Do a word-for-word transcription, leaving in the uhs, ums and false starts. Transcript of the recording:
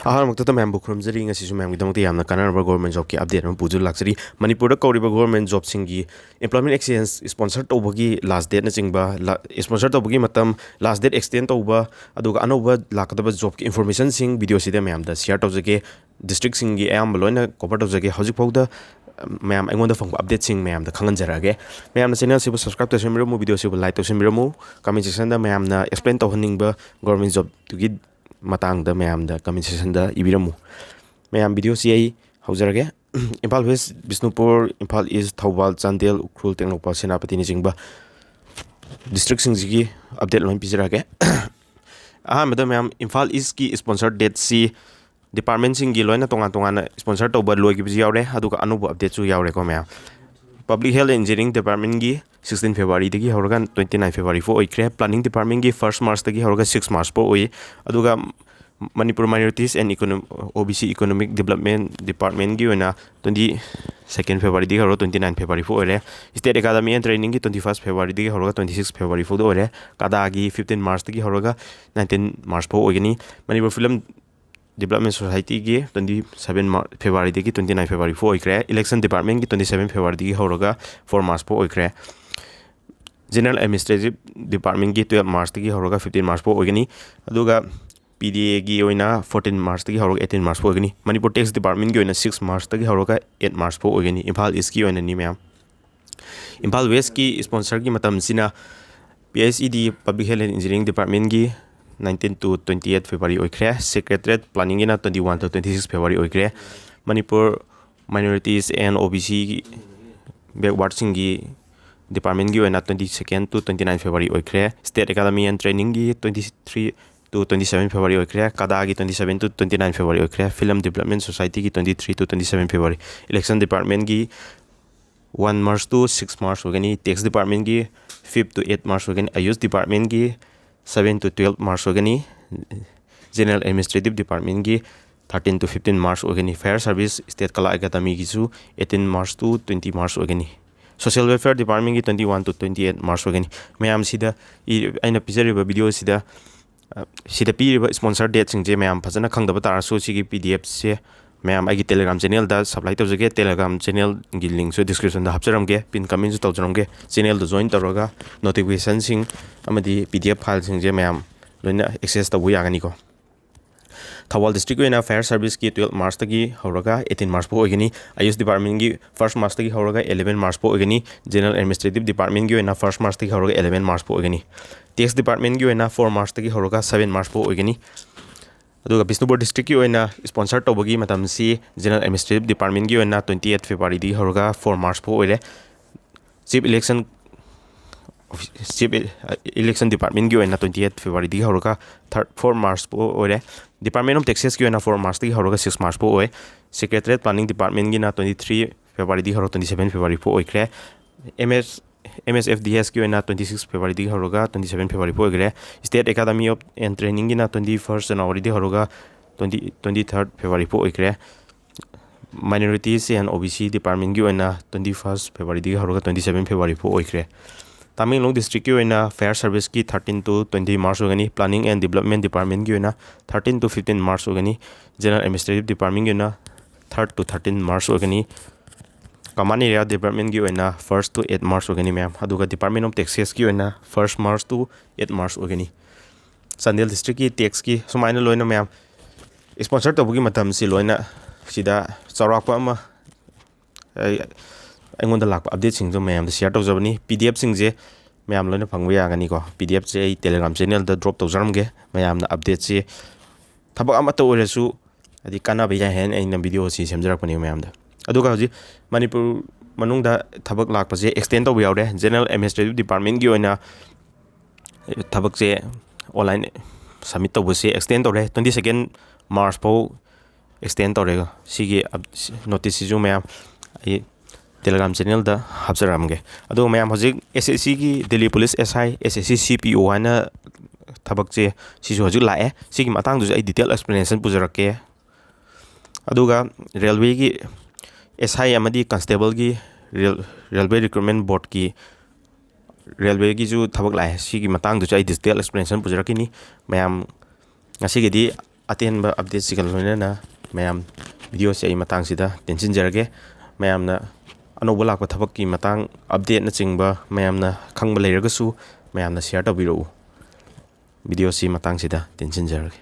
ꯑꯍꯥꯟꯕꯃꯛꯇꯗ ꯃꯌꯥꯝꯕꯨ ꯈꯨꯔꯨꯝꯖꯔꯤ꯫ ꯉꯁꯤꯁꯨ ꯃꯌꯥꯝꯒꯤꯗꯃꯛꯇ ꯌꯥꯝꯅ ꯀꯥꯟꯅꯔꯕ government jobꯀꯤ update ꯑꯃ ꯄꯨꯗꯨꯅ ꯂꯥꯛꯆꯔꯤ꯫ ꯃꯅꯤꯄꯨꯔꯗ ꯀꯧꯔꯤꯕ government jobꯁꯤꯡꯒꯤ employment exchange sponsor ꯇꯧꯕꯒꯤ last dateꯅꯆꯤꯡꯕ, ꯂ-, sponsor ꯇꯧꯕꯒꯤ ꯃꯇꯝ, last date extend ꯇꯧꯕ, ꯑꯗꯨꯒ ꯑꯅꯧꯕ ꯂꯥꯛꯀꯗꯕ jobꯀꯤ informationꯁꯤꯡ videoꯁꯤꯗ ꯃꯌꯥꯝꯗ share ꯇꯧꯖꯒꯦ꯫ Districtꯁꯤꯡꯒꯤ ꯑꯌꯥꯝꯕ ꯂꯣꯏꯅ cover ꯇꯧꯖꯒꯦ꯫ ꯍꯧꯖꯤꯛꯐꯥꯎꯗ, ꯑ, ꯃꯌꯥꯝ ꯑꯩꯉꯣꯟꯗ ꯐꯪꯕ updateꯁꯤꯡ ꯃꯌꯥꯝꯗ ꯈꯪꯍꯟꯖꯔꯛꯑꯒꯦ꯫ ꯃꯌꯥꯝꯅ channelꯁꯤꯕꯨ subscribe ꯇꯧꯁꯤꯟꯕꯤꯔꯝꯃꯨ, videoꯁꯤꯕꯨ like ꯇꯧꯁꯤꯟꯕꯤꯔꯝꯃꯨ, comment sectionꯗ ꯃꯌꯥꯝꯅ explain ꯇꯧꯍꯟꯅꯤꯡꯕ government jobꯇꯨꯒꯤ ꯃꯇꯥꯡꯗ ꯃꯌꯥꯝꯗ comment sectionꯗ ꯏꯕꯤꯔꯝꯃꯨ꯫ ꯃꯌꯥꯝ, videoꯁꯤ ꯑꯩ ꯍꯧꯖꯔꯒꯦ꯫ Imphal West, Bishnupur, Imphal East, Thoubal, Chandel, Ukhrul, Tengnoupal, ꯁꯦꯅꯥꯄꯇꯤꯅꯆꯤꯡꯕ districtꯁꯤꯡꯁꯤꯒꯤ update ꯂꯣꯏ ꯄꯤꯖꯔꯛꯑꯒꯦ꯫ ꯑꯍꯥꯟꯕꯗ ꯃꯌꯥꯝ, ꯏꯝꯐꯥꯜ Eastꯀꯤ sponsor dateꯁꯤ departmentꯁꯤꯡꯒꯤ ꯂꯣꯏꯅ ꯇꯣꯉꯥꯟ ꯇꯣꯉꯥꯟꯅ sponsor ꯇꯧꯕ ꯂꯣꯏꯈꯤꯕꯁꯨ ꯌꯥꯎꯔꯦ, ꯑꯗꯨꯒ ꯑꯅꯧꯕ updateꯁꯨ ꯌꯥꯎꯔꯦꯀꯣ ꯃꯌꯥꯝ꯫ Public Health and Engineering Departmentꯀꯤ sixteen Februaryꯗꯒꯤ ꯍꯧꯔꯒ twenty nine February ꯐꯥꯎ ꯑꯣꯏꯈ꯭ꯔꯦ꯫ Planning Departmentꯀꯤ first Marchꯇꯒꯤ ꯍꯧꯔꯒ six March ꯐꯥꯎ ꯑꯣꯏ꯫ ꯑꯗꯨꯒ Manipur Minorities and Econo-, OBC Economic Development Departmentꯀꯤ ꯑꯣꯏꯅ twenty second Februaryꯗꯒꯤ ꯍꯧꯔꯒ twenty nine February ꯐꯥꯎ ꯑꯣꯏꯔꯦ꯫ State Academy and Trainingꯒꯤ twenty first Februaryꯗꯒꯤ ꯍꯧꯔꯒ twenty six February ꯐꯥꯎꯗ ꯑꯣꯏꯔꯦ꯫ ꯀꯗꯥꯒꯤ fifteen Marchꯇꯒꯤ ꯍꯧꯔꯒ nineteen March ꯐꯥꯎ ꯑꯣꯏꯒꯅꯤ꯫ Manipur Film Development Societyꯒꯤ twenty seven Mar-, Februaryꯗꯒꯤ twenty nine February ꯐꯥꯎ ꯑꯣꯏꯈ꯭ꯔꯦ꯫ Election Departmentꯀꯤ twenty seven Februaryꯗꯒꯤ ꯍꯧꯔꯒ four March ꯐꯥꯎ ꯑꯣꯏꯈ꯭ꯔꯦ꯫ General Administrative Departmentꯀꯤ twelve Marchꯇꯒꯤ ꯍꯧꯔꯒ fifteen March ꯐꯥꯎ ꯑꯣꯏꯒꯅꯤ꯫ ꯑꯗꯨꯒ PDAꯒꯤ ꯑꯣꯏꯅ fourteen Marchꯇꯒꯤ ꯍꯧꯔꯒ eighteen March ꯐꯥꯎ ꯑꯣꯏꯒꯅꯤ꯫ Manipur Tax Departmentꯀꯤ ꯑꯣꯏꯅ six Marchꯇꯒꯤ ꯍꯧꯔꯒ eight March ꯐꯥꯎ ꯑꯣꯏꯒꯅꯤ꯫ ꯏꯝꯐꯥꯜ Eastꯀꯤ ꯑꯣꯏꯅꯅꯤ ꯃꯌꯥꯝ꯫ Imphal Westꯀꯤ sponsorꯒꯤ ꯃꯇꯝꯁꯤꯅ PHED, Public Health and Engineering Departmentꯀꯤ nineteen to twenty eight February ꯑꯣꯏꯈ꯭ꯔꯦ꯫ Secretariat Planningꯒꯤꯅ twenty one to twenty six February ꯑꯣꯏꯈ꯭ꯔꯦ꯫ Manipur Minorities and OBC backwardꯁꯤꯡꯒꯤ departmentꯀꯤ ꯑꯣꯏꯅ twenty second to twenty nine February ꯑꯣꯏꯈ꯭ꯔꯦ꯫ State Academy and Trainingꯒꯤ twenty three to twenty seven February ꯑꯣꯏꯈ꯭ꯔꯦ꯫ ꯀꯗꯥꯒꯤ twenty seven to twenty nine February ꯑꯣꯏꯈ꯭ꯔꯦ꯫ Film Development Societyꯒꯤ twenty three to twenty seven February꯫ Election Departmentꯀꯤ one March to six March ꯑꯣꯏꯒꯅꯤ꯫ Tax Departmentꯀꯤ fifth to eight March ꯑꯣꯏꯒꯅꯤ꯫ Ayush Departmentꯀꯤ seven to twelve March ꯑꯣꯏꯒꯅꯤ꯫ General Administrative Departmentꯀꯤ thirteen to fifteen March ꯑꯣꯏꯒꯅꯤ꯫ Fire Service State Kala Academyꯒꯤꯁꯨ eighteen March to twenty March ꯑꯣꯏꯒꯅꯤ꯫ Social Welfare Departmentꯀꯤ twenty one to twenty eight March ꯑꯣꯏꯒꯅꯤ꯫ ꯃꯌꯥꯝꯁꯤꯗ E-, ꯑꯩꯅ ꯄꯤꯖꯔꯤꯕ videoꯁꯤꯗ ꯁꯤꯗ ꯄꯤꯔꯤꯕ sponsor dateꯁꯤꯡꯁꯦ ꯃꯌꯥꯝ ꯐꯖꯅ ꯈꯪꯗꯕ ꯇꯥꯔꯁꯨ, ꯁꯤꯒꯤ P D Fꯁꯦ ꯃꯌꯥꯝ ꯑꯩꯒꯤ Telegram channelꯗ supply ꯇꯧꯖꯒꯦ꯫ Telegram channelꯒꯤ linkꯁꯨ descriptionꯗ ꯍꯥꯞꯆꯔꯝꯒꯦ, pin commentꯁꯨ ꯇꯧꯖꯔꯝꯒꯦ꯫ Channelꯗ join ꯇꯧꯔꯒ notificationꯁꯤꯡ ꯑꯃꯗꯤ P D F fileꯁꯤꯡꯁꯦ ꯃꯌꯥꯝ ꯂꯣꯏꯅ access ꯇꯧꯕ ꯌꯥꯒꯅꯤꯀꯣ꯫ ꯊꯧꯕꯥꯜ districtꯀꯤ ꯑꯣꯏꯅ fire serviceꯀꯤ twelve Marchꯇꯒꯤ ꯍꯧꯔꯒ eighteen March ꯐꯥꯎ ꯑꯣꯏꯒꯅꯤ꯫ ꯑꯌꯨꯁ departmentꯀꯤ first Marchꯇꯒꯤ ꯍꯧꯔꯒ eleven March ꯐꯥꯎ ꯑꯣꯏꯒꯅꯤ꯫ General Administrative departmentꯀꯤ ꯑꯣꯏꯅ first Marchꯇꯒꯤ ꯍꯧꯔꯒ eleven March ꯐꯥꯎ ꯑꯣꯏꯒꯅꯤ꯫ Tax departmentꯀꯤ ꯑꯣꯏꯅ four Marchꯇꯒꯤ ꯍꯧꯔꯒ seven March ꯐꯥꯎ ꯑꯣꯏꯒꯅꯤ꯫ ꯑꯗꯨꯒ ꯕꯤꯁꯅꯨꯄꯨꯔ districtꯀꯤ ꯑꯣꯏꯅ sponsor ꯇꯧꯕꯒꯤ ꯃꯇꯝꯁꯤ General Administrative departmentꯀꯤ ꯑꯣꯏꯅ twenty eight Februaryꯗꯒꯤ ꯍꯧꯔꯒ four March ꯐꯥꯎ ꯑꯣꯏꯔꯦ꯫ Chief election, Chief election departmentꯀꯤ ꯑꯣꯏꯅ twenty eight Februaryꯗꯒꯤ ꯍꯧꯔꯒ third four March ꯐꯥꯎ ꯑꯣꯏꯔꯦ꯫ Department of Taxesꯀꯤ ꯑꯣꯏꯅ four Marchꯇꯒꯤ ꯍꯧꯔꯒ six March ꯐꯥꯎ ꯑꯣꯏ꯫ Secretariat planning departmentꯀꯤꯅ twenty three Februaryꯗꯒꯤ ꯍꯧꯔꯒ twenty seven February ꯐꯥꯎ ꯑꯣꯏꯈ꯭ꯔꯦ꯫ M S M S F D Sꯀꯤ ꯑꯣꯏꯅ twenty six Februaryꯗꯒꯤ ꯍꯧꯔꯒ twenty seven February ꯐꯥꯎ ꯑꯣꯏꯈ꯭ꯔꯦ꯫ State Academy of and Trainingꯒꯤꯅ twenty first Januaryꯗꯒꯤ ꯍꯧꯔꯒ twenty twenty third February ꯐꯥꯎ ꯑꯣꯏꯈ꯭ꯔꯦ꯫ Minorities and O B C departmentꯀꯤ ꯑꯣꯏꯅ twenty first Februaryꯗꯒꯤ ꯍꯧꯔꯒ twenty seven February ꯐꯥꯎ ꯑꯣꯏꯈ꯭ꯔꯦ꯫ ꯇꯃꯦꯡꯂꯣꯡ districtꯀꯤ ꯑꯣꯏꯅ fire serviceꯀꯤ thirteen to twenty March ꯑꯣꯏꯒꯅꯤ꯫ Planning and Development departmentꯀꯤ ꯑꯣꯏꯅ thirteen to fifteen March ꯑꯣꯏꯒꯅꯤ꯫ General Administrative departmentꯀꯤ ꯑꯣꯏꯅ third to thirteen March ꯑꯣꯏꯒꯅꯤ꯫ Common Area departmentꯀꯤ ꯑꯣꯏꯅ first to eight March ꯑꯣꯏꯒꯅꯤ ꯃꯌꯥꯝ꯫ ꯑꯗꯨꯒ Department of Taxesꯀꯤ ꯑꯣꯏꯅ first March to eight March ꯑꯣꯏꯒꯅꯤ꯫ ꯆꯥꯟꯗꯦꯜ districtꯀꯤ taxꯀꯤ ꯁꯨꯃꯥꯏꯅ ꯂꯣꯏꯅ ꯃꯌꯥꯝ sponsor ꯇꯧꯕꯒꯤ ꯃꯇꯝꯁꯤ ꯂꯣꯏꯅ ꯁꯤꯗ ꯆꯥꯎꯔꯥꯛꯄ ꯑꯃ ꯑꯩ, ꯑꯩꯉꯣꯟꯗ ꯂꯥꯛꯄ updateꯁꯤꯡꯗꯣ ꯃꯌꯥꯝꯗ share ꯇꯧꯖꯕꯅꯤ꯫ P D Fꯁꯤꯡꯁꯦ ꯃꯌꯥꯝ ꯂꯣꯏꯅ ꯐꯪꯕ ꯌꯥꯒꯅꯤꯀꯣ꯫ P D Fꯁꯦ ꯑꯩ Telegram channelꯗ drop ꯇꯧꯖꯔꯝꯒꯦ꯫ ꯃꯌꯥꯝꯅ updateꯁꯤ ꯊꯕꯛ ꯑꯃꯠꯇ ꯑꯣꯏꯔꯁꯨ ꯍꯥꯏꯗꯤ ꯀꯥꯟꯅꯕ ꯌꯥꯏ ꯍꯥꯏꯅ ꯑꯩꯅ videoꯁꯤ ꯁꯦꯝꯖꯔꯛꯄꯅꯦ ꯃꯌꯥꯝꯗ꯫ ꯑꯗꯨꯒ ꯍꯧꯖꯤꯛ ꯃꯅꯤꯄꯨꯔ ꯃꯅꯨꯡꯗ ꯊꯕꯛ ꯂꯥꯛꯄꯁꯦ extend ꯇꯧꯕ ꯌꯥꯎꯔꯦ꯫ General Administrative departmentꯀꯤ ꯑꯣꯏꯅ ꯊꯕꯛꯁꯦ online submit ꯇꯧꯕꯁꯦ extend ꯇꯧꯔꯦ, twenty second March ꯐꯥꯎ extend ꯇꯧꯔꯦ꯫ ꯁꯤꯒꯤ noticeꯁꯤꯁꯨ ꯃꯌꯥꯝ ꯑꯩ Telegram channelꯗ ꯍꯥꯞꯆꯔꯛꯑꯝꯒꯦ꯫ ꯑꯗꯨꯒ ꯃꯌꯥꯝ ꯍꯧꯖꯤꯛ S S Cꯒꯤ Delhi Police S I, S S C C P O ꯍꯥꯏꯅ ꯊꯕꯛꯁꯦ ꯁꯤꯁꯨ ꯍꯧꯖꯤꯛ ꯂꯥꯛꯑꯦ꯫ ꯁꯤꯒꯤ ꯃꯇꯥꯡꯗꯁꯨ ꯑꯩ detail explanation ꯄꯨꯖꯔꯛꯀꯦ꯫ ꯑꯗꯨꯒ railwayꯒꯤ S I ꯑꯃꯗꯤ constableꯒꯤ rail, Railway Recruitment Boardꯀꯤ ꯔꯦꯜꯋꯦꯒꯤꯁꯨ ꯊꯕꯛ ꯂꯥꯛꯑꯦ꯫ ꯁꯤꯒꯤ ꯃꯇꯥꯡꯗꯁꯨ ꯑꯩ detail explanation ꯄꯨꯖꯔꯛꯈꯤꯅꯤ꯫ ꯃꯌꯥꯝ, ꯉꯁꯤꯒꯤꯗꯤ ꯑꯇꯦꯟꯕ updateꯁꯤꯒ ꯂꯣꯏꯅꯅ ꯃꯌꯥꯝ videoꯁꯦ ꯑꯩ ꯃꯇꯥꯡꯁꯤꯗ ꯇꯦꯟꯁꯤꯟꯖꯔꯒꯦ꯫ ꯃꯌꯥꯝꯅ ꯑꯅꯧꯕ ꯂꯥꯛꯄ ꯊꯕꯛꯀꯤ ꯃꯇꯥꯡ updateꯅꯆꯤꯡꯕ ꯃꯌꯥꯝꯅ ꯈꯪꯕ ꯂꯩꯔꯒꯁꯨ ꯃꯌꯥꯝꯅ share ꯇꯧꯕꯤꯔꯛꯎ꯫ Videoꯁꯤ ꯃꯇꯥꯡꯁꯤꯗ ꯇꯦꯟꯁꯤꯟꯖꯔꯒꯦ꯫